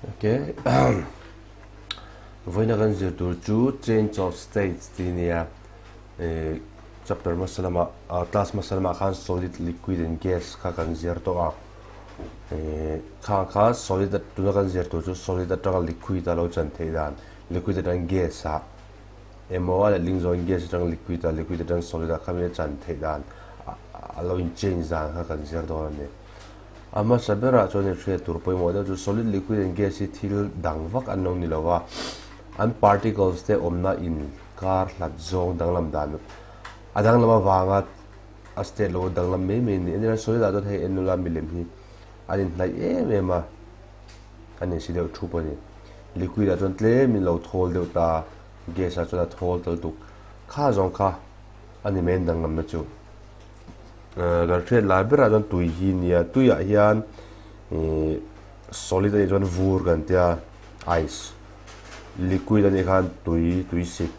Okay. Vawiina kan zir tur chu change of states tih a nia. Eh, chapter hmasa lamah, ah, class hmasa lamah khan solid, liquid and gas kha kan zir tawh a. Eh, khang kha solid tuna kan zir tur chu solid atanga liquid a lo chan theih dan, liquid atang gas ah emaw a letling zawngin gas atang liquid ah, liquid atang solid ah khami a chan theih dan a lo in change dan kha kan zir dawn a ni. A hmasa berah chuan i hriat tur pawimawh deuh chu solid, liquid and gas hi thil dang vak an lo ni lo va, an particles te awmna in kar hlat zawng danglam dan a danglam avanga a state lo danglam mai mai a ni. Entirna solid ah chuan hei en ula milem hi an inhnaih em em a, an insi deuh thup a ni. Liquid ah chuan tlem in lo thawl deuh ta, gas ah chuan a thawl tal tuk kha zawng kha a ni mai an danglamna chu. Kan hriat lai berah chuan tui hi nia tuiah hian ihh solid anih chuan vur kan tia ice liquid anih khan tui tui sik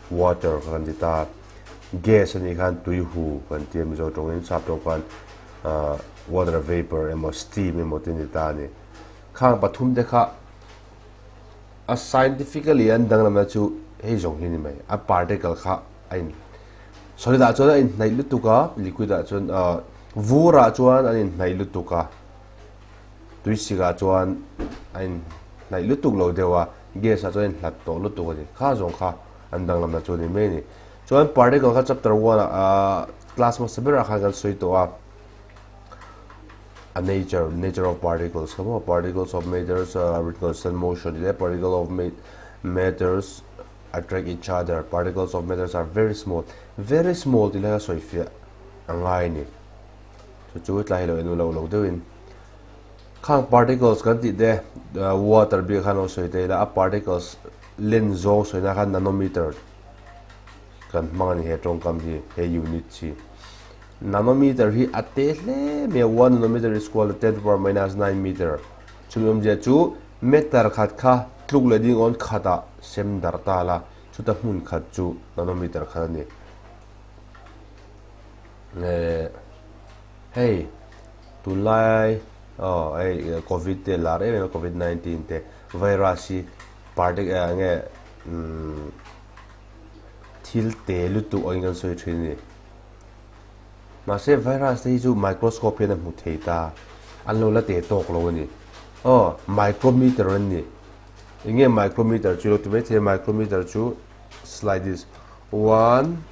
water kha kan ti ta gas anih khan tui hu kan tia mizo tawngin sap tawng khan ahh water vapour emaw steam emaw te ani ta a ni khang pathum te kha a scientifically an danglamna chu hei zawng hi a ni mai a particle kha a in. Solid ah chuan a inhnaih lutuk a, liquid ah chuan ah vur ah chuan an inhnaih lutuk a, tuisik ah chuan a inhnaih lutuk lo deuh a, gas ah chuan a inhlat tawh lutuk a ni. Kha zawng kha an danglamna chu a ni mai a ni. Chuan particle kha chapter one ah ah class hmasa berah khan kan sawi tawh a, a nature, nature of particles kha maw, particles of matters are with constant motion tih leh particle of matters attract each other, particles of matters are very small, very small tih lai a sawi fiah a ngai a ni. Chu chu tlai hi lo en lo lo deuhin khang particles kan tih te water bik khan lo sawi ta ila a particles len zawng sawina khan nanometer kan hmang a ni he tawngkam hi he unit hi. Nanometer hi a te hle mai a, one nanometer is equal to ten to the power minus nine meter. Chumi awmzia chu meter khat kha tluk leh ding awn khatah sem darh ta la, chuta hmun khat chu nanometer khat a ni. Eh, hei tunlai aw hei covid te lar em em a covid 19 te virus hi partic eh enge umm thil te lutuk angin kan sawi thin a ni. Mahse virus te hi chu microscope hian a hmu thei ta, an lo la teh tawk lo a ni. Aw, micrometer an ni. Eng nge micrometer chu i lo ti mai thei a, micrometer chu slide this, one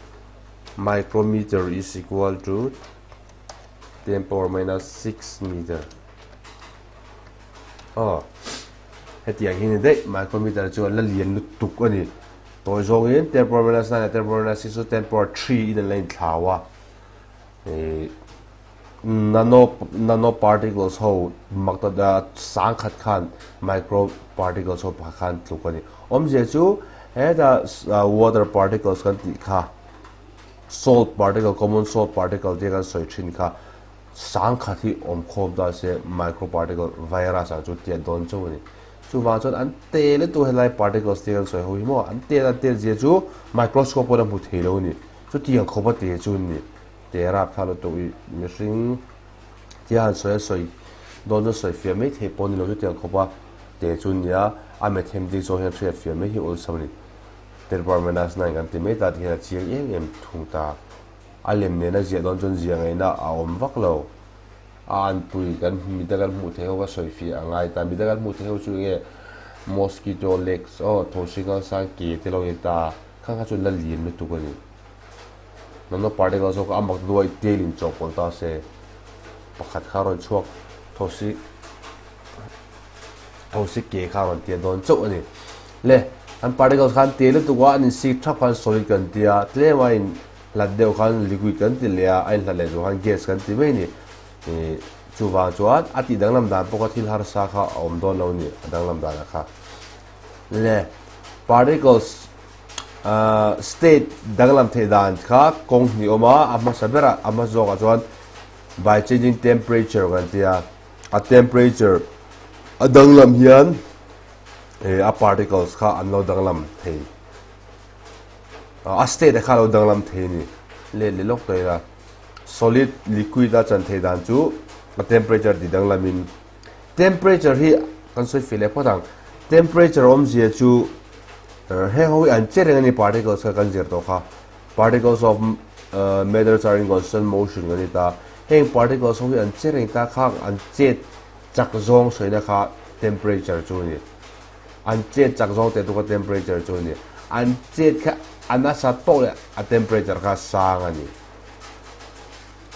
micrometer is equal to ten power minus six meter. Aw, hetiang hi ni daih, micrometer chu an la lian lutuk a ni. Tawi zawngin ten power minus nine leh ten power minus six chu ten power three in an la inthlau a. Ih nano nano particles ho mak ta da sang khat khan micro particles ho pakhat khan tluk a ni. Awmzia chu hetah water particles kan tih kha salt particle common salt particle te kan sawi thin kha sang khat hi awm khawm ta se micro particle virus ang chu tiat dawn chauh a ni. Chuvang chuan an te lutuk helai particles te kan sawi ho hi maw, an te an tel zia chu microscope pawn a hmu thei lo a ni. Chutiang khawpa te chu an ni. Te rap thla lutuk i mihring tia han sawi a sawi dawn chuan sawi fiah mai theih pawh a ni lo. Chutiang khawpa te chu an ni a, a mathematics zawng hian hriat fiah mai hi awlsam a ni. Ten power minus nine kan ti mai ta ti hian a chiang em em thung ta. A lem nena ziah dawn chuan ziah ngaihna a awm vak lo. A anpui kan mida kan hmuh theih ho ka sawi fiah a ngai ta. Mida kan hmuh theih ho chu enge mosquito legs aw thosi kal sang ke te lo ni ta kha kha chu la lian lutuk a ni. Nano particle zawk a mak nuai tel in chawhpawlh ta se pakhat kha rawn chhuak thosi thosi ke kha rawn tia dawn chauh a ni. Le an particles khan te lutuk a an insik thap khan solid kan tia tlem a in Hlat deuh khan liquid kan ti leh a, a inhlat leh zawh khan gas kan ti mai a ni. Ih, chuvang chuan a tih danglam dan pawh kha thil harsa kha a awm dawn lo a ni, a danglam danah kha. Le, particles ah state danglam theih dan kha kawng hnih awm a, a hmasa berah a hma zawkah chuan by changing temperature kan ti a, a temperature a danglam hian eh a particles kha an lo danglam thei. A state a kha lo danglam thei a ni. Let leh lawk tawh ila solid liquid a chan theih dan chu a temperature ti danglamin temperature hi kan sawi fih leh phawt ang. Temperature awmzia chu heng ho hi an che reng a ni particles kha kan zir tawh kha. Particles of matters are in constant motion kan ti ta. Heng particles ho hi an che reng ta kha an chet chak zawng sawina kha temperature chu a ni. An chet chak zawng teh tu kha temperature chu a ni. An chet kha a nasa tawh leh a temperature kha sang a ni.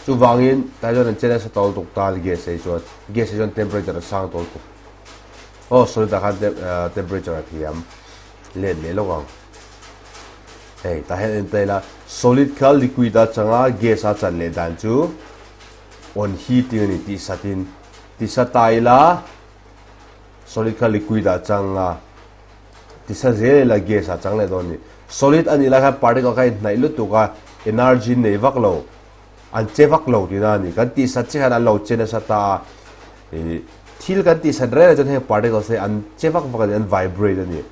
Chuvangin tlai chuan an che nasa tawl tuk ta gas ei chuan gas ei chuan temperature a sang tawl tuk. Aw solid ah khan temperature a thiam let leh lawk ang. Hei tah hian en ta ila solid kha liquid a changa gas a chan leh dan chu on heating a ni tih satin ti sa ta ila solid kha liquid ah chang a ti sa zel ila gas ah chang leh dawn a ni. Solid a nih lai khan particle kha a inhnaih lutuk a energy nei vak lo an che vak lo tihna a ni. Kan tih sat chiah hian an lo che nasa ta a ih thil kan tih sat reng reng chuan heng particles hi an che vak vak a ni an vibrate a ni.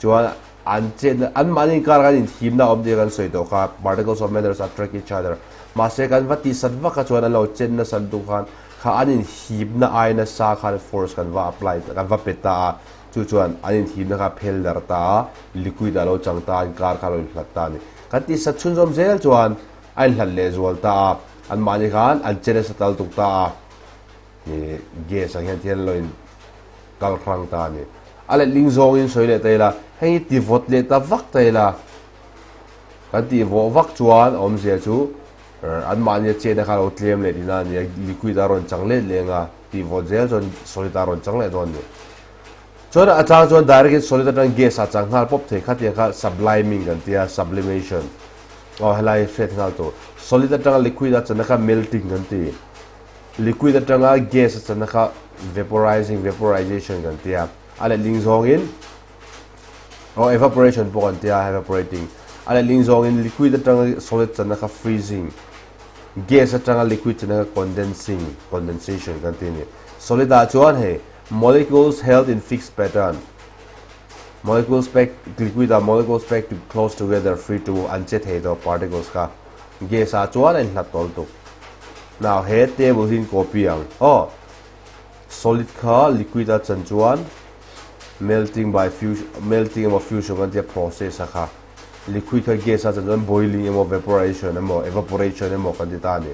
Chuan an chetna anmahni inkar khan inthimna a awm tih kan sawi tawh kha particles of matters attract each other mahse kan va tihsat vak kha chuan an lo chet nasa lutuk khan kha an inhipna ai nasa khan force kan va apply kan va pe ta a chu chuan an inhipna kha a phel dar ta a liquid ah lo chang ta a inkar kha a lo inhlat ta a ni. Kan tihsat chhunzawm zel chuan a inhlat leh zual ta a anmahni khan an che nasa tal tuk ta a ih gas ang hian thil an lo in kal hrang ta a ni. A letling zawngin sawi leh ta ila, hei hi ti vawt leh ta vak ta ila, kan tih vawh vak chuan awmzia chu anmahni a chetna kha a lo tlem leh tihna a ni a, liquid a rawn chang let leng a, tih vawt zel chuan solid a rawn chang leh dawn a ni. Chuan a chang chuan direct in solid atang gas ah chang nghal pawp thei khatiang kha subliming kan ti a, sublimation. Aw helai hriat nghal tur. Solid atanga liquid a channa kha melting kan ti. Liquid atanga gas a channa kha vaporizing, vaporization kan ti a, a letling zawngin oh evaporation pawh kan ti a, evaporating. A letling zawngin liquid atanga solid channa kha freezing, gas atanga liquid channa kha condensing, condensation kan ti a ni. Solid ah chuan hei molecules held in fixed pattern, molecules pack liquid ah molecules pack to close together free to move an che thei tawh particles kha. Gas ah chuan a inhlat tawl tuk. Now he table hi in copy ang. Aw solid kha liquid a chan chuan melting by fusion melting emaw fusion kan tia process a kha liquid kha gas a chan chuan boiling emaw vaporization emaw evaporation emaw kan ti ta a ni.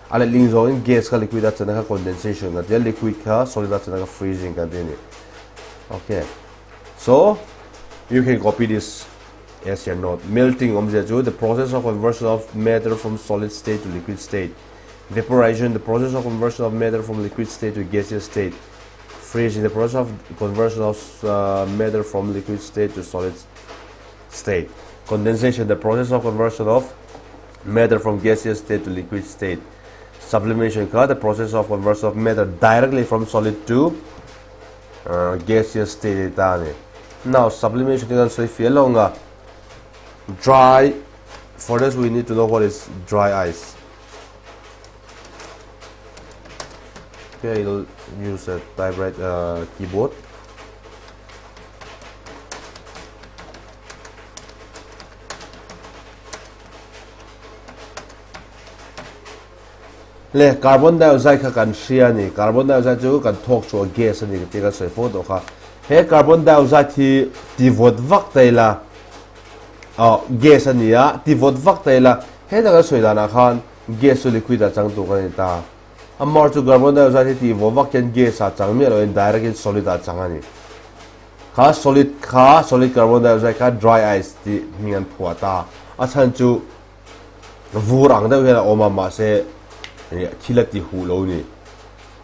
A letling zawngin gas kha liquid a chan a kha condensation kan tia liquid kha solid a chan a kha freezing kan ti a ni. Okay. So you can copy this as your note. Melting awmzia chu the process of conversion of matter from solid state to liquid state. Vaporization, the process of conversion of matter from liquid state to gaseous state. Freezing, the process of conversion of uh, matter from liquid state to solid state. Condensation, the process of conversion of matter from gaseous state to liquid state. Sublimation, the process of conversion of matter directly from solid to uh, gaseous state ta ni. Now, sublimation kan sawi fiah lo nga dry for this we need to know what is dry ice. Okay, you'll use a typewriter uh, keyboard. Le carbon dioxide kha kan hria a ni. Carbon dioxide chu kan thawk chhuah gas a ni tih kan sawi fo tawh kha. He carbon dioxide hi ti vawt vak ta ila, aw gas a ni a, ti vawt vak ta ila, heta kan sawi danah khan gas chu liquid ah chang tur kan ni ta. Amah chu carbon dioxide hi ti vawt vak hian gas ah chang miah loin direct in solid ah chang a ni. Kha solid kha solid carbon dioxide kha dry ice tih hming an phuah ta. A chhan chu Vur ang deuh hian a awm a mahse thil a ti huh lo ni.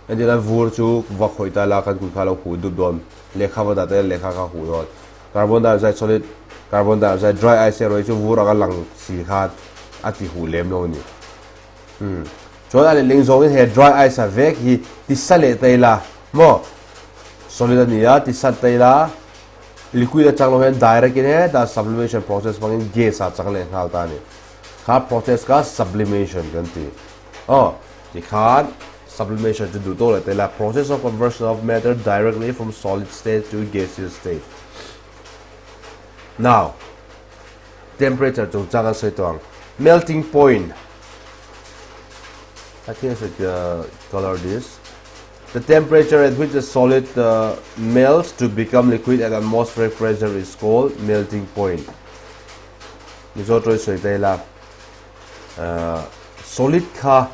Entirna vur chu va khawih ta la kan kut kha a lo huh dup dawn. Lehkha va dah ta ila lehkha kha a huh dawn. Carbon dioxide solid carbon dioxide dry ice erawh hi chu vur anga lang si khan a ti huh lem lo ni. Umm chuan a letling zawngin he dry ice a vek hi ti sa leh ta ila maw solid a ni a ti sat ta ila Liquid a chang lo hian direct in hetah sublimation process hmangin gas ah chang leh nghal ta a ni. Kha process kha sublimation kan ti. Aw, tikhan sublimation chu duh tawk leh tel a, process of conversion of matter directly from solid state to gaseous state. Now, temperature chungchang kan sawi tawh ang. Melting point. I think I should uh, color this. The temperature at which a solid melts to become liquid at atmospheric pressure is called melting point. Mizo tawi sawi ta ila, solid kha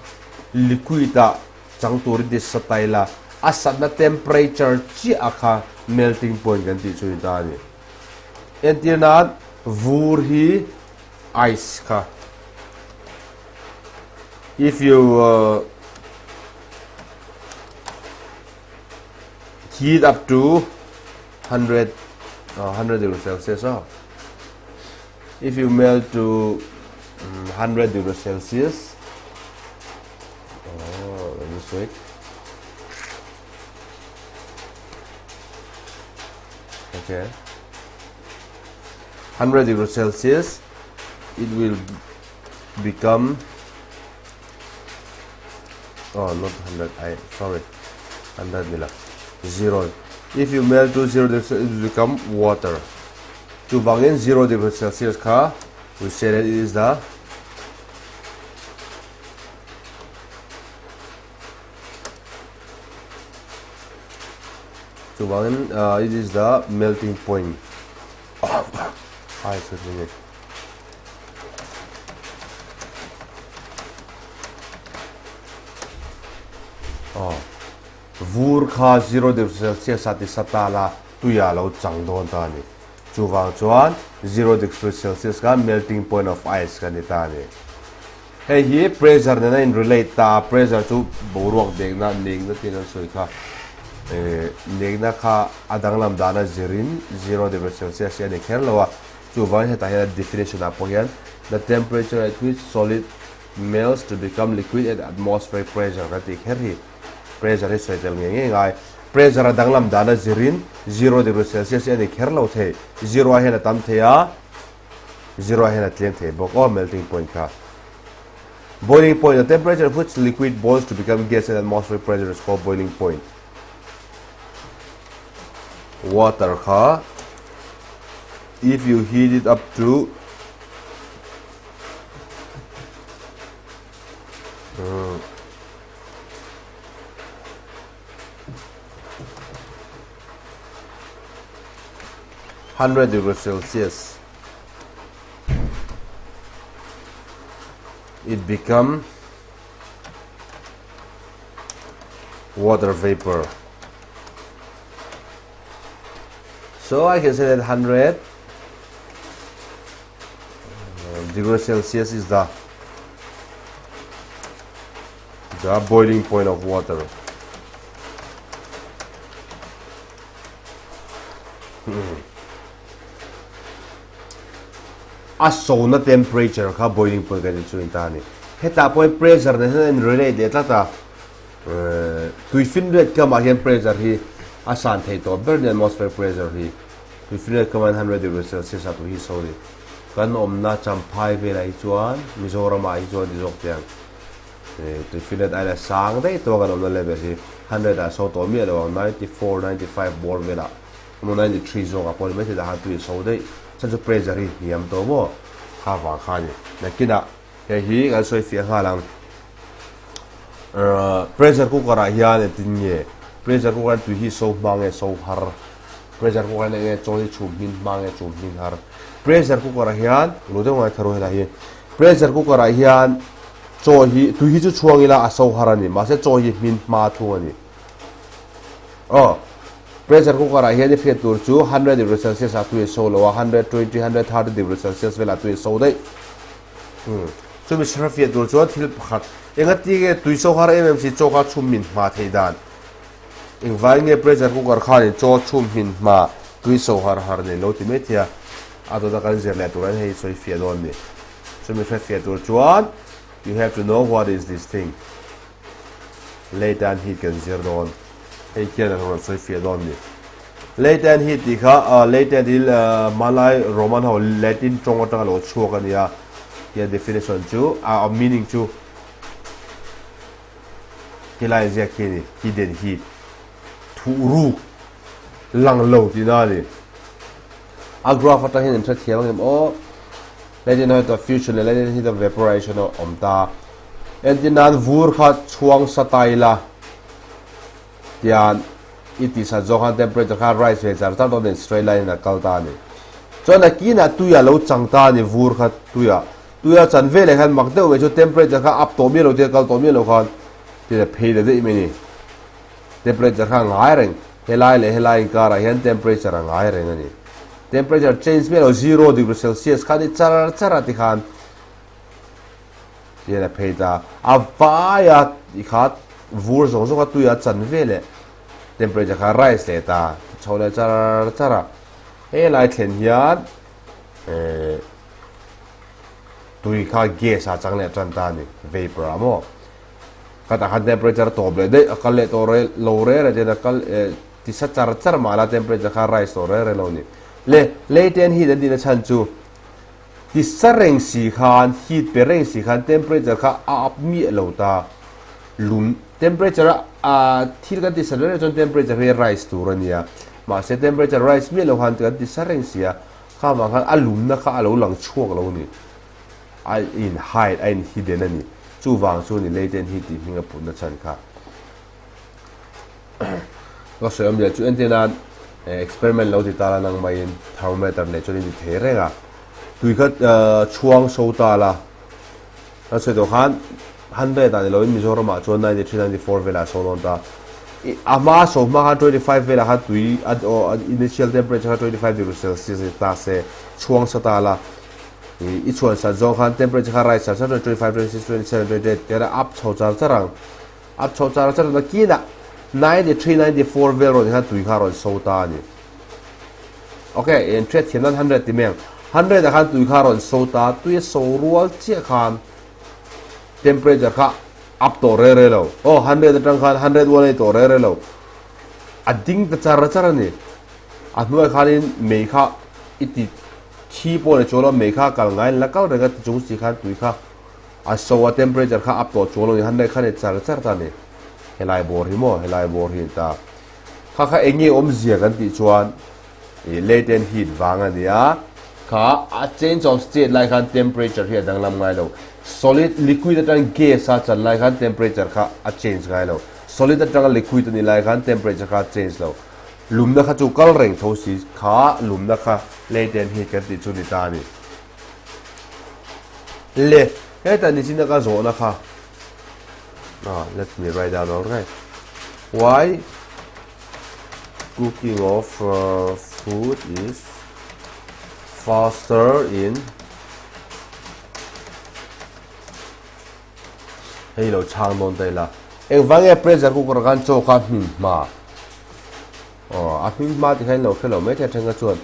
liquid ah chang turin ti sa ta ila, a satna temperature chiah kha melting point kan tih chu ni ta a ni. Entir nan vur hi ice kha if you heat up to 100 uh, 100 degree Celsius oh. If you melt to um, 100 degree Celsius oh, let me wait. Okay. 100 degree Celsius it will become oh not 100 I sorry 100 nila 0 if you melt to 0 degree Celsius it will become water chuvangin 0 degree Celsius kha we say that it is the chuvangin uh, it is the melting point ice Aw, vur kha zero degree Celsius a ti sa ta la, tui ah lo chang dawn ta a ni. Chuvang chuan zero degree Celsius kha melting point of ice kha ni ta a ni. Hei hi pressure nena in relate ta a, pressure chu boruak nekna, nekna tiin an sawi kha. Nekna kha a danglam dana zirin zero degree Celsius hi a ni kher lo a. Chuvangin hetah hian a definition ah pawh hian the temperature at which solid melts to become liquid at atmospheric pressure kan tih kher hi pressure hi sawi tel ngei ngei ngai. Pressure a danglam dana zirin zero degree Celsius hi a ni kher lo thei. Zero ah hian a tam thei a, zero ah hian a tlem thei bawk aw melting point kha. Boiling point, the temperature at which liquid boils to become gas at atmospheric pressure is called boiling point. Water kha if you heat it up to uh, 100 degrees Celsius it become water vapor so I can say that 100 uh, degree Celsius is the the boiling point of water hmm. A sona temperature kha boiling point kan ti chu in ta a ni. Hetah pawh hian pressure nen hian a in relate leh tlat a. Tuifinriat kamah hian pressure hi a san thei tawh ber ni atmosphere pressure hi. Tuifinriat kamah hian 100 degree celsius ah tui hi so a ni. Kan awmna Champhai velah hi chuan Mizoram ah hi chuan ti zawk te ang tuifinriat aia la sang daih tawh a kan awmna level hi 100 ah so tawh miah lo ang 94, 95 bawr velah. Emaw 93 zawk ah pawh ni maithei dah khan tui a so daih. Chhan chu pressure hi hniam tawh maw? Kha vang kha a ni. Nakinah hei hi kan sawi fiah nghal ang. Pressure cooker ah hian engtin nge pressure cooker hian tui hi so hma nge so har? Pressure cooker hian enge chaw hi chhum hmin hma nge chhum hmin har? Pressure cooker ah hian lu deuh ngai thar u helai hi. Pressure cooker ah hian chaw hi tui hi chu chhuang ila a so har a ni. Mahse chaw hi hmin hma thung a ni. Aw. Pressure cooker ah hian i hriat tur chu 100 degree celsius ah tui a so lo a, 120, 130 degree celsius velah tui a so daih. Hmm. Chumi hre fiah tur chuan thil pakhat engati nge tui so har em em si chaw kha chhum hmin hma theih dan. Engvai nge pressure cooker khanin chaw chhum hmin hma tui so har har nei lo ti mai thei a, a dawt a kan zir leh tur an hei sawi fiah dawn ni. Chumi hre fiah tur chuan you have to know what is this thing. Latent heat kan zir dawn. Hei khian an rawn sawi fiah dawn ni. Latent heat tih kha latent hi hmanlai Roman ho Latin tawng atanga lo chhuak a nia. Tia definition chu a meaning chu helai ziak khi a ni, hidden heat, thuh ruk, lang lo tihna a ni. A graph atang hian in hrethiam ang em aw. Latent heat of fusion leh latent heat of vaporization a awm ta. Entir nan vur kha chhuang sa ta ila. Tian i ti sat zawk khan temperature kha rise ve char char dawn a ni, straight line in a kal ta a ni. Chuan a kinah tui a lo chang ta a ni vur kha tui ah. Tui a chan veleh khan mak deuh mai chu temperature kha up tawh miah lo tia kal tawh miah lo khan tian a phei ta daih mai a ni. Temperature kha a ngai reng, helai leh helai inkarah hian temperature a ngai reng a ni. Temperature change miah lo zero degree celsius kha ni char char a tikhan tian a phei ta. A vaia i kha vur zawng zawng a tui a chan veleh temperature kha rise leh ta chho leh char char a. Helai thlen hian eh tui kha gas ah chang leh tan ta a ni, vapour ah maw. Khatah khan temperature a tawp leh daih, a kal leh tawh rel lo rel a tian a kal eh ti sa char char mah la temperature kha rise tawh rel rel lo a ni. Le latent heat an tihna chhan chu ti sa reng si khan heat pe reng si khan temperature kha a up miah lo ta. Lum temperature a ah thil kan ti sa reng reng chuan temperature hi rise tur a nia. Mahse temperature rise miah lo khan kan ti sa reng si a, kha vang khan a lumna kha a lo lang chhuak lo a ni. A in hide, a in hidden a ni. Chuvang chu ni latent heat tih hming a putna chhan kha. Ka sawi awmzia chu entir nan experiment lo ti ta la nang maiin thermometer nei chuan in ti thei reng a. Tui kha chhuang so ta la, ka sawi tawh khan 100 ah ni loin Mizoramah chuan 93, 94 velah a so dawn ta. A hma so hma khan 25 velah khan tui a initial temperature kha 25 degree celsius ni ta se chhuang sa ta la. I chhuan sat zawng khan temperature kha rise char char chuan 25, 26, 27, 28 te a up chho char char ang. Up chho char char chuan kinah 93, 94 vel rawn khan tui kha a rawn so ta a ni. Ok, en hriat thiam nan 100 ti mai ang. 100 ah khan tui kha a rawn so ta, tui a so rual chiah khan temperature kha up tawh re re lo. Aw, 100 atang khan 101 a ni tawh re re lo. A ding ta char char a ni. A hnuai khanin mei kha i ti Thi pawh ni chuan lo mei kha kal ngaiin la kal reng a ti chung si khan tui kha a so a temperature kha up tawh chuang lo ni han daih kha ni char char ta ni helai bawr hi maw helai bawr hi ta kha kha eng nge awmzia kan tih chuan ih latent heat vang a ni a kha a change of state lai khan temperature hi a danglam ngai lo solid liquid atang gas a chan lai khan temperature kha a change ngai lo solid atanga liquid a nih lai khan temperature kha a change lo. Lumna kha chu kal reng tho si kha lumna kha latent heat kan tih chu ni ta a ni. Le, hetah nichina ka zawhna kha ah let me write down all right. Why cooking of uh, food is faster in Hei lo chhang dawn ta ila. Engvang nge pressure cooker khan chaw kha hmin hma? Aw, a hmin hma ti khan in lo hre lo mai thei a then kha chuan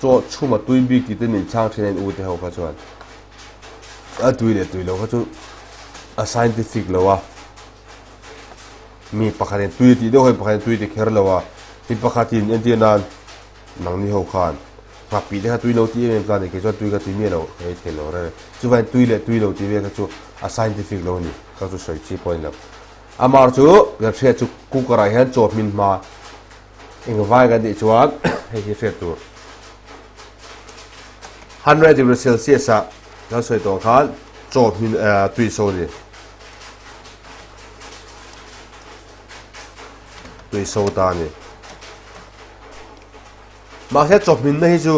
chaw chhum a tui bik tih te min chhang thin a in u te ho kha chuan a tui leh tui lo kha chu a scientific lo a. Mi pakhat in tui a tih deuh khan pakhat in tui ti kher lo a. Mi pakhat in entir nan Nangni ho khan nghakpih te kha tui lo tih em em ta a ni, kei chuan tui ka tui miah lo, ka ei thei lo reng. Chuvangin tui leh tui lo tih vel kha chu a scientific lo a ni, kha chu sawi chi pawh a ni lo. Amar chu kan hriat chu cooker ah hian chaw hmin hma engvai kan tih chuan hei hi hriat tur. 100 degree celsius ah kan sawi tawh khan chaw hmin tui so a ni. Tui so ta a ni. Mahse chawhminna hi chu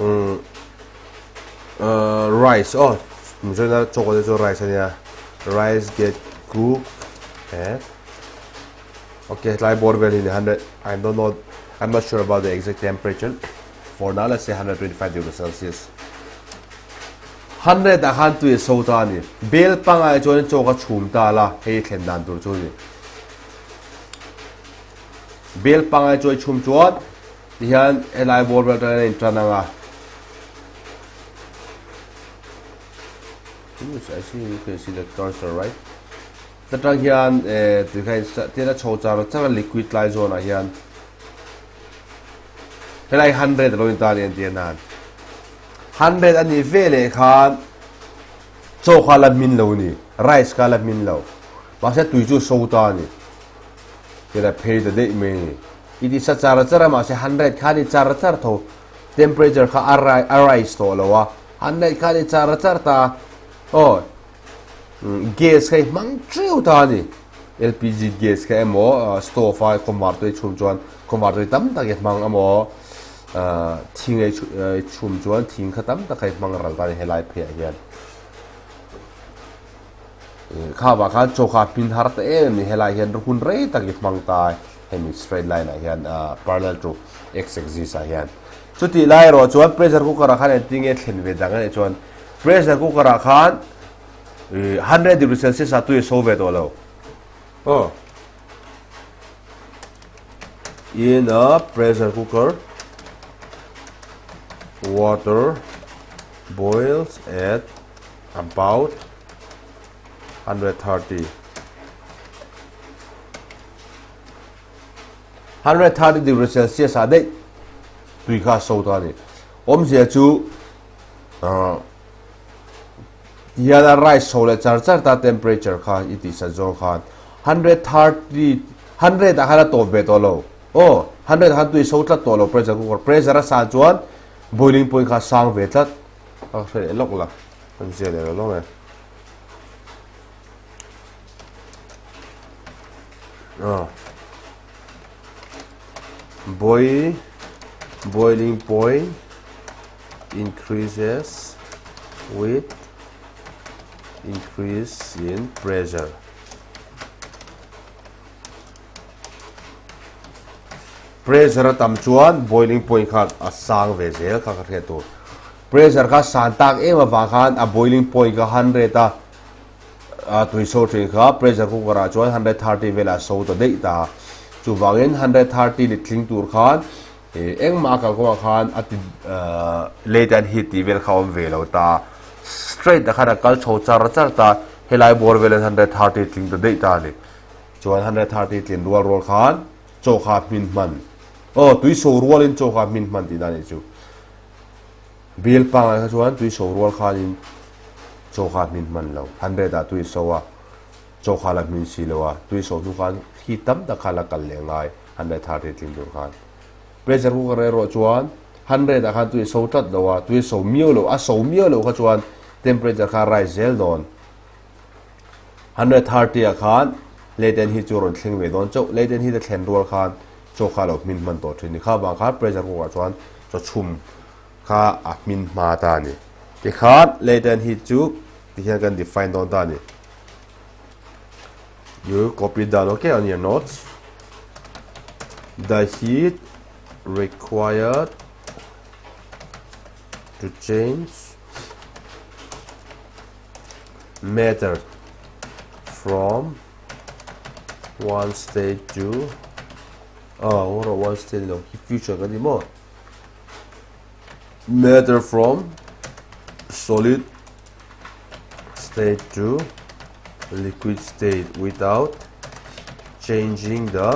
umm rice aw mizoina chaw te chu rice ania rice get cook at okay tlai bawr vel hi ni 100 I don't know I'm not sure about the exact temperature for now let's say 125 degree Celsius 100 ah khan tui a so ta a ni bel pangai chuan chaw kha chhum ta la hei thlen dan tur chu a ni. Bel pangai chawi chhum chuan tihian helai bawr vel atangin a intan ang a. I see you can see the cursor right? Ta tang hian eh tui kha tian a chho char char a liquid lai zawn ah hian helai 100 alo intan a ni entir nan 100 anih veleh khan Chaw kha la hmin lo ni, rice kha la hmin lo. Mahse tui chu so ta a ni. Kela phei ta daih mai a ni. I ti sa char char a mahse 100 kha ni char char tho. Temperature kha a a rise tawh lo a. 100 kha ni char char ta. Aw gas kha i hmang teuh ta a ni. LPG gas kha emaw stove a kawmvar tui chhum chuan kawmvar tui tam tak i hmang emaw thing a i chhum chuan thing kha tam tak kha i hmang ral ta a ni helai pheiah hian. Kha vang khan chaw kha hmin har ta em em ni helai hian hun rei tak i hmang ta hemi straight line ah hian parallel to x axis ah hian. Chutih lai erawh chuan pressure cooker ah khan engtin nge thlen ve dang anih chuan pressure cooker ah khan 100 degree celsius ah tui a so ve tawh lo. Aw. In a pressure cooker water boils at about 130 130 degree celsius ah daih tui kha a so ta a ni. Awmzia chu tihian a rice so leh char char ta temperature kha i tih sat zawng khan 130 100 ah khan a tawp ve tawh lo. Aw 100 ah khan tui so tlat tawh lo pressure cooker pressure a san chuan boiling point kha a sang ve tlat. A hre leh lawk la kan zia leh lo lawng e. Ah. Boil boiling point increases with increase in pressure. Pressure a tam chuan boiling point kha a sang ve zel kha ka hriat tur. Pressure kha san tak em avang khan a boiling point kha 100 a a tui so thin kha pressure cooker ah chuan 130 velah a so ta daih ta. Chuvangin 130 lit tling tur khan engmah a kalkawngah khan a ti latent heat tih vel kha a awm ve lo ta. Straight ah khan a kal chho char char ta. Helai bawr velah 130 tling ta daih ta a ni. Chuan 130 tlin rual rual khan chaw kha hmin hman. Aw, tui so rualin chaw kha hmin hman tihna a nih chu. Bill pangngai kha chuan tui so rual khanin chaw kha hmin hman lo. Hundred ah tui so a, chaw kha la hmin si lo a, tui so hnu khan khi tam tak kha la kal leh ngai 130 tling tur khan. Pressure cooker erawh chuan hundred ah khan tui so tlat lo a, tui so miau lo, a so miau lo kha chuan temperature kha a rise zel dawn. 130 ah khan latent heat chu a rawn thleng ve dawn chauh. Latent heat a thlen rual khan chaw kha a lo hmin hman tawh thin ni. Kha vang khan pressure cooker ah chuan chaw chhum kha a hmin hma ta a ni. Tikhan latent heat chu tihian kan define dawn ta a ni. You copy down okay on your notes. The heat required to change matter from one state to oh what one state lo future kan ni maw matter from solid state to liquid state without changing the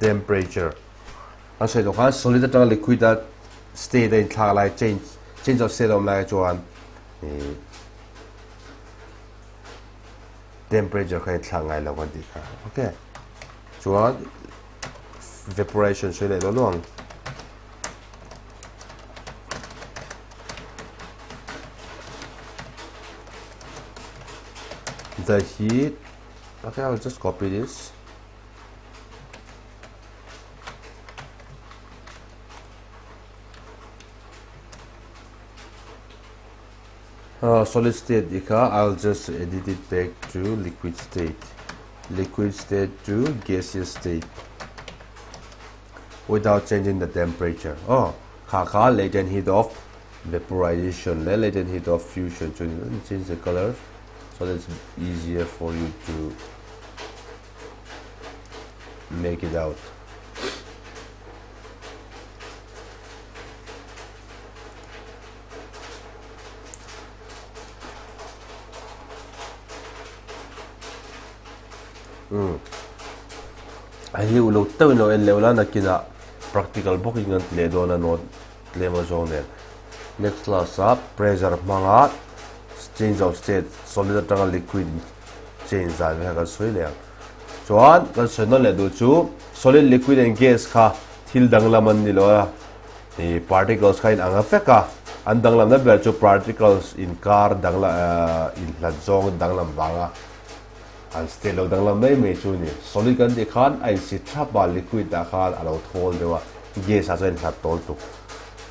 temperature An sawi tawh khan solid atanga liquid a state a inthlak lai change change of state a awm lai chuan ih temperature kha inthlak ngai lo kan tih kha okay chuan vaporization sawi leh dawn ang. The heat okay I'll just copy this. Uh, solid state ikha I'll just edit it back to liquid state liquid state to gaseous state without changing the temperature oh kha kha latent heat of vaporization le latent heat of fusion so change the color so that it's easier for you to make it out. Um. A hi ulo teuhin lo en leuh la nakinah practical bawkin kan ti leh dawn a note tlem a zawng nen. Next class ah pressure hmanga change of state solid atanga liquid change dan kha kan sawi leh ang. Chuan kan sawi nawn leh duh chu solid, liquid and gas kha thil danglam an ni lo a, ih particles kha inang a vek a, an danglamna ber chu particles inkar danglam inhlat zawng danglam vanga. An state lo danglam mai mai chu ni. Solid kan tih khan a insi thap a, liquid ah khan a lo thawl deuh a, gas ah chuan a inhlat tawl tuk.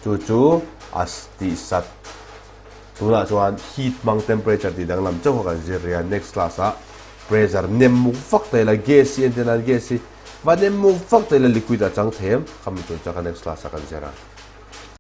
Chu chu a tih sat. Tunah chuan heat hmang temperature tih danglam chauh kha kan zir rih a, next class ah pressure nem muk vak ta ila gas hi entir nan gas hi va nem muk vak ta ila liquid ah chang thei em? Khami chu chuan kha next class ah kan zir a.